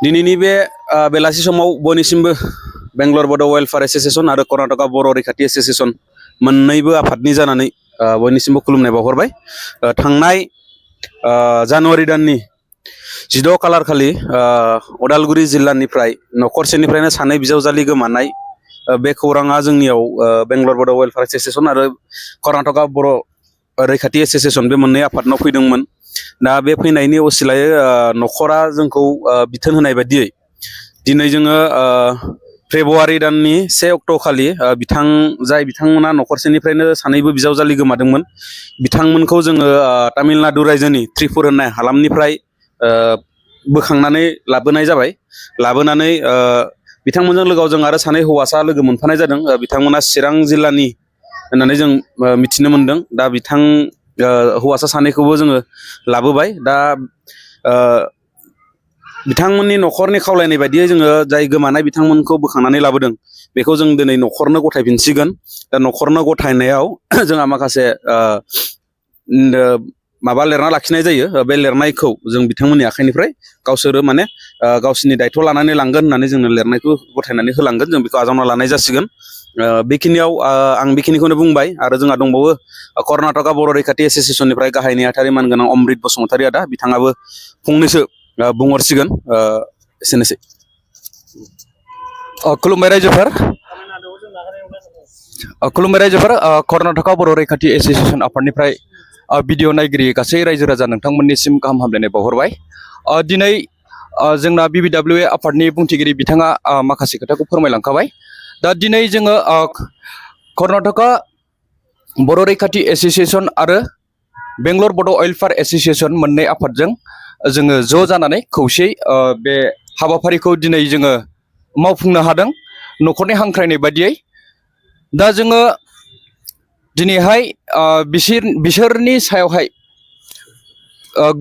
दिनैनि बे बेलासि समाव बयनिसिमबो बेंगलर बड' वेलफेयार एस'सिएशन आरो कर्नाटका बर' रैखाथि एस'सिएशन मोननैबो आफादनि जानानै बयनिसिमबो खुलुमनाय बावहरबाय। थांनाय जानुवारि दाननि 16 खालार खालि उदालगुरि जिल्लानिफ्राय नखरसेनिफ्रायनो सानै बिजावजालि गोमानाय बे खौराङा जोंनियाव बेंगलर बड' वेलफेयार एस'सिएशन आरो कर्नाटका बर' रैखाथि एस'सिएशन बे मोननै आफादनाव फैदोंमोन। दा बे फैनायनि असिलायै नखरा जोंखौ बिथोन होनाय बायदियै दिनै जोङो फेब्रुवारि दाननि 1 अक्ट' खालि जाय बिथांमोना नखरसेनिफ्रायनो सानैबो बिजावजालि गोमादोंमोन बिथांमोनखौ जोङो तामिलनाडु रायजोनि त्रिपुर होननाय हालामनिफ्राय बोखांनानै लाबोनाय जाबाय। लाबोनानै बिथांमोनजों लोगोआव जों आरो सानै हौवासा लोगो मोनफानाय जादों। बिथांमोना चिरां जिल्लानि होननानै जों मिथिनो मोनदों। दा हौवासा सानैखौबो जोङो लाबोबाय। दा बिथांमोननि नखरनि खावलायनाय बायदियै जोङो जाय गोमानाय बिथांमोनखौ बोखांनानै लाबोदों बेखौ जों दिनै नखरनो गथायफिनसिगोन। दा नखरनो गथायनायाव जोंहा माखासे माबा लिरना लाखिनाय जायो। बे लिरनायखौ जों बिथांमोननि आखाइनिफ्राय गावसोरो माने गावसिनि दायथ' लानानै लांगोन होननानै जोंनो लिरनायखौ गथायनानै होलांगोन। जों बेखौ आजावना लानाय जासिगोन। बेखिनियाव आं बेखिनिखौनो बुंबाय। आरो जोंहा दंबावो कर्नाटका बर' रैखाथि एस'सिएशननिफ्राय गाहाय नेहाथारि मानगोनां अमृत बसुमतारी आदा, बिथाङाबो फंनैसो बुंहरसिगोन। एसेनोसै। खुलुमबाय रायजोफोर। कर्नाटका बर' रैखाथि एस'सिएशन आफादनिफ्राय भिडिअ नायगिरि गासै रायजो राजा नोंथांमोननिसिम गाहाम हामलायनाय बावहरबाय। दिनै जोंना BBWA आफादनि बुंथिगिरि बिथाङा माखासे खोथाखौ फोरमायलांखाबाय। दा दिनै जोङो कर्नाटका बर' रैखाथि एस'सिएशन आरो बेंगलर बड' वेलफेयार एस'सिएशन मोननै आफादजों जोङो ज' जानानै खौसेयै बे हाबाफारिखौ दिनै जोङो मावफुंनो हादों नखरनि हांख्रायनाय बायदियै। दा जोङो दिनैहाय बिसोरनि सायावहाय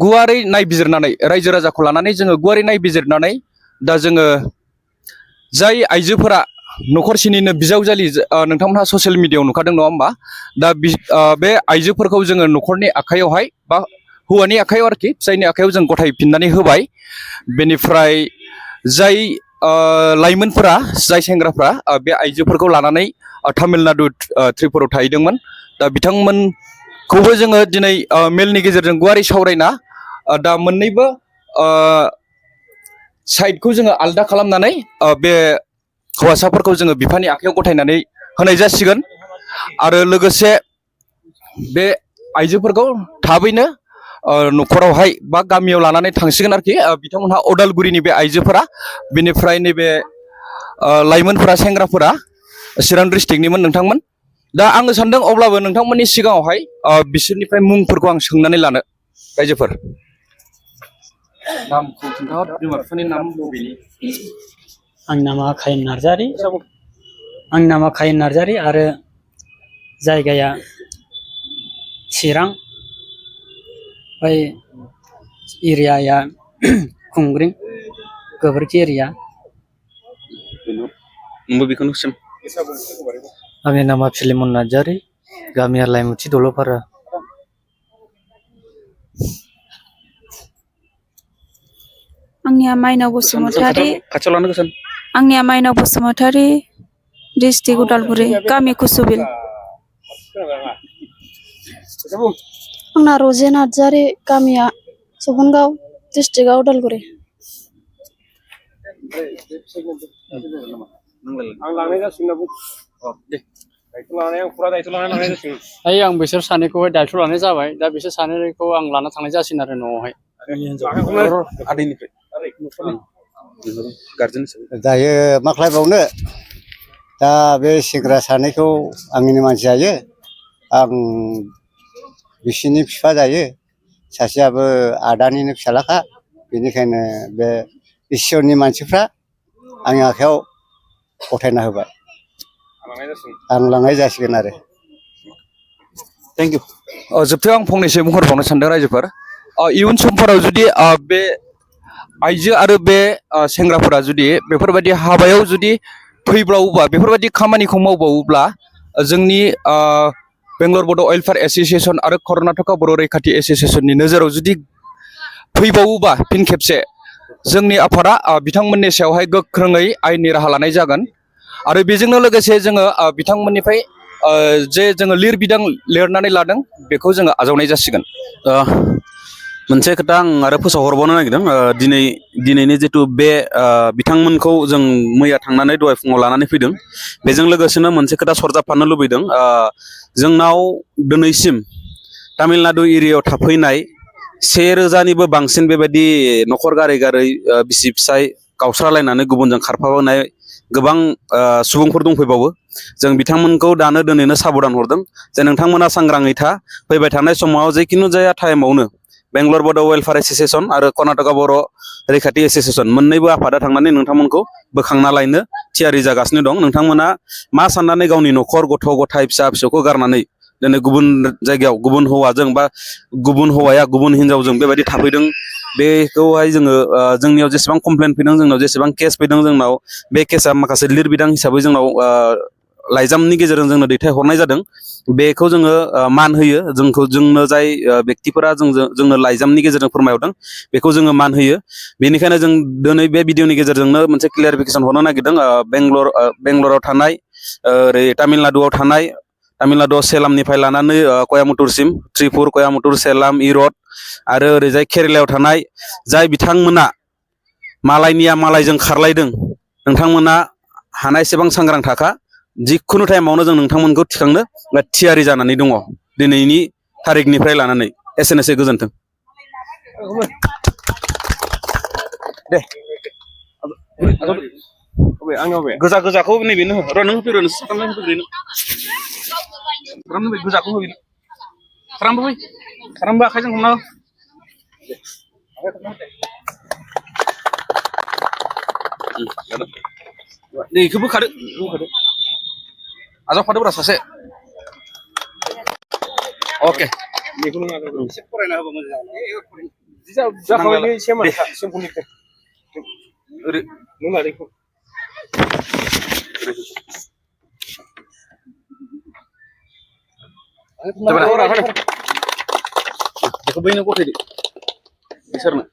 गुवारै नायबिजिरनानै रायजो राजाखौ लानानै जोङो गुवारै नायबिजिरनानै दा जोङो जाय आइजोफोरा नखरसेनिनो बिजावजालि नोंथांमोनहा ससियेल मिडियायाव नुखादों नङा होमबा? दा बे आइजोफोरखौ जोङो नखरनि आखाइयावहाय बा हौवानि आखाइयाव आरोखि फिसायनि आखाइयाव जों गथायफिननानै होबाय। बेनिफ्राय जाय लाइमोनफोरा जाय सेंग्राफ्रा बे आइजोफोरखौ लानानै तामिलनाडु त्रिपुरायाव थाहैदोंमोन दा बिथांमोनखौबो जोङो दिनै मेलनि गेजेरजों गुवारै सावरायना दा मोननैबो साइडखौ जोङो आलदा खालामनानै बे हौवासाफोरखौ जोङो बिफानि आखाइयाव गथायनानै होनाय जासिगोन। आरो लोगोसे बे आइजोफोरखौ थाबैनो नखरावहाय बा गामियाव लानानै थांसिगोन आरोखि बिथांमोनहा उदालगुरिनि बे आइजोफोरा। बेनिफ्राय नैबे लाइमोनफोरा सेंग्राफोरा चिरां डिस्ट्रिक्टनिमोन नोंथांमोन। दा आङो सानदों अब्लाबो नोंथांमोननि सिगाङावहाय बिसोरनिफ्राय मुंफोरखौ आं सोंनानै लानो रायजोफोर। नामखौ खोन्थाहर, बिमा बिफानि नाम बबेनि? आंनि नामा खायन नार्जारि आरो जायगाया चिरां, ओमफ्राय एरियाया खुंग्रिं गोबोरखि एरिया। आंनि नामा फिलिमन नार्जारि, गामिया लाइमुथि दलपारा। आंनिया माइनाव बसुमतारी, डिस्ट्रिक्ट उदालगुरि, गामि कुसुबिल। आंना रजे नार्जारि, गामिया सबनगाव, डिस्ट्रिक्टआ उदालगुरि। आं बिसोर सानैखौहाय दायथ' लानाय जाबाय। दा बिसोर सानैखौ आं लाना थांनाय जासिगोन आरो न'आवहाय। दायो मा खालायबावनो, दा बे सेंग्रा सानैखौ आंनिनो मानसि जायो, आं बिसिनि बिफा जायो। सासेयाबो आदानिनो फिसालाखा। बेनिखायनो बे इसोरनि मानसिफ्रा आंनि आखाइयाव गथायना होबाय। आं लांनाय जासिगोन आरो। Thank you. जोबथायाव आं फंनैसो बुंहरबावनो सानदों रायजोफोर। इयुन समफोराव जुदि बे आइजो आरो बे सेंग्राफोरा जुदि बेफोरबायदि हाबायाव जुदि फैबावोबा, बेफोरबायदि खामानिखौ मावबावोब्ला जोंनि बेंगलर बड' वेलफेयार एस'सिएशन आरो कर्नाटका बर' रैखाथि एस'सिएशननि नोजोराव जुदि फैबावोबा फिन खेबसे जोंनि आफादा बिथांमोननि सायावहाय गोख्रोङै आयेननि राहा लानाय जागोन आरो बेजोंनो लोगोसे जोङो बिथांमोननिफ्राय जे जोङो लिरबिदां लिरनानै लादों बेखौ जोङो आजावनाय जासिगोन। मोनसे खोथा आं आरो फोसावहरबावनो नागिरदों दिनैनि जिथु बे बिथांमोनखौ जों मैया थांनानै दहाय फुङाव लानानै फैदों बेजों लोगोसेनो मोनसे खोथा सरजाबफानो लुबैदों जोंनाव दिनैसिम तामिलनाडु एरियायाव थाफैनाय 1000निबो बांसिन बेबायदि न'खर गारै गारै बिसि फिसाय गावस्रालायनानै गुबुनजों खारफाबोनाय गोबां सुबुंफोर दंफैबावो जों बिथांमोनखौ दानो दिनैनो साबधान हरदों जे नोंथांमोना सांग्राङै था फैबाय थानाय समाव जेखुनु जाया टाइमावनो बेंगलर बड' वेलफेयार एस'सियेसन आरो कर्नाटका बर' रैखाथि एस'सियेसन मोननैबो आफादा थांनानै नोंथांमोनखौ बोखांना लायनो थियारि जागासिनो दं। नोंथांमोना मा साननानै गावनि न'खर गथ' गथाय फिसा फिसौखौ गारनानै दिनै गुबुन जायगायाव गुबुन हौवाजों बा गुबुन हौवाया गुबुन हिनजावजों बेबायदि थाफैदों बेखौहाय जोङो जोंनियाव जेसेबां कमप्लेन फैदों जोंनाव जेसेबां केस फैदों जोंनाव बे केसा माखासे लिरबिदां हिसाबै जोंनाव लाइजामनि गेजेरजों जोंनो दैथायहरनाय जादों बेखौ जोङो मान होयो जोंनो जाय बेक्तिफोरा जोंनो लाइजामनि गेजेरजों फोरमायहरदों बेखौ जोङो मान होयो बेनिखायनो जों दिनै बे भिडिअनि गेजेरजोंनो मोनसे क्लियारिफिकेसन हरनो नागिरदों बेंगलराव थानाय ओरै तामिलनाडुआव थानाय तामिलनाडुआव सेलामनिफ्राय लानानै कयामुटुरसिम त्रिपुर कयामुटुर सेलाम इरड आरो ओरैजाय केरेलायाव थानाय जाय बिथांमोना मालायनिया मालायजों खारलायदों नोंथांमोना हानायसेबां सांग्रां थाखा जिखुनु टाइमावनो जों नोंथांमोनखौ थिखांनो थियारि जानानै दङ दिनैनि थारिखनिफ्राय लानानै एसेनोसै गोजोन्थों। दे गोजा गोजाखौ नैबेनो हो र' नों होफैग्रो नोंसोर साथामनो होफैग्रो गोजाखौ होफैनो खारामबो आखाइजों हमना दे बेखौ बोखादो आजावफादोब्रा सासे अके बेखौ नों एसे फरायना होबा मोजां जागोन सिम्पलनिफ्राय ओरै नों लादों बेखौ बैनो गथायदो बिसोरनो